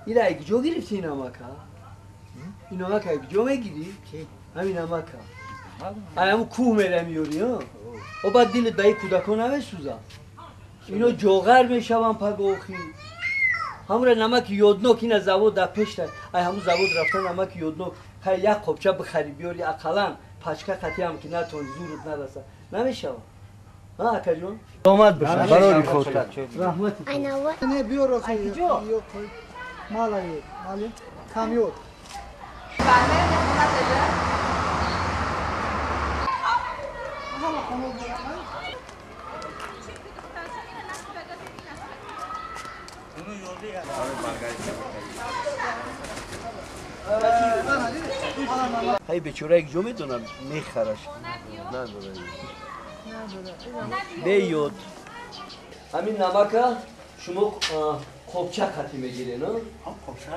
Ира куҷо гирифти ин намака? Ин намака куҷо мегирӣ? Ҳамин намака. Ай ҳамун кӯҳ мерам меёрӣ, о баъд дилат ба ин кӯдакҳо намесӯза? Ино ҷоғар мешаванд пагоҳи. Ҳамура намаки ёднок ина завод дар пешта. Ай ҳамун завод рафта намаки ёднок хай як қобча бихарӣ биёрӣ ақаллан пачка қатиам ки натавонӣ зурут нараса. Намешава? Ҳа акаҷон? Омад бошад барори хотир. Раҳмати. Не биёр охи. Малай, мали камёд. Ҳай бечора як ҷо медонам мехараш. Надора. Беёд. Ҳамин намака шумо қобча қатӣ мегирен, а? Қобча.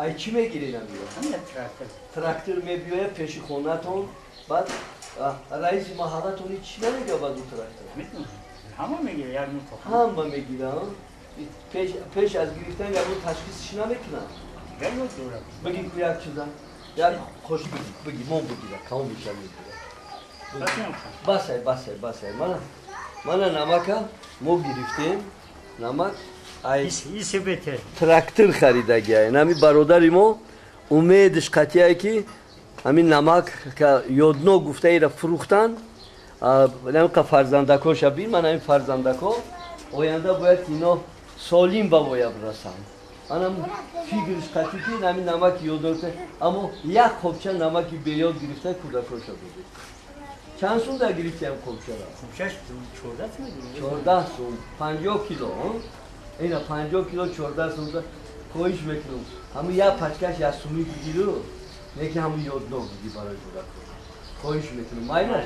Ай чӣ мегирен амиро? Трактор. Трактор мебиёяд пеши хонатон, баъд раиси маҳаллатон ҳеч чӣ намегӯяд баъд ӯ трактор? Ҳама мегирад, як нуқта. Ҳама мегирад, пеш аз гирифтан ягон ташхисш намекунад? Бигӣ ку як чиза, як хош бигӣ, мон бигира, кавон меша мегира. Басай, басай, басай. Мана намака мо гирифтем, намак ай трактор харидагиай. Нами бародари мо умедаш қатъие ки ҳамин намак ёдно гуфтаира фурӯхтан, ҳамин фарзандакоша бин, ман ҳамин фарзандако оянда бояд ино солим ба воя бирасанд. Анам фикрш қатъи ки ҳамин намаки ёдно, аммо як қобча намаки беёд гирифта кӯдакоша додед. Чанд сум да гирифти ҳам қобчара? Қобчаш 14 сум. 14 сум, 50 кило. Ина 50 кило 14 сум. Хоҳиш мекунам, ҳамун як пачкаш як сумӣ бигиру, не ки ҳамун ёдно бигир барои кӯдако. Хоҳиш мекунам, майла?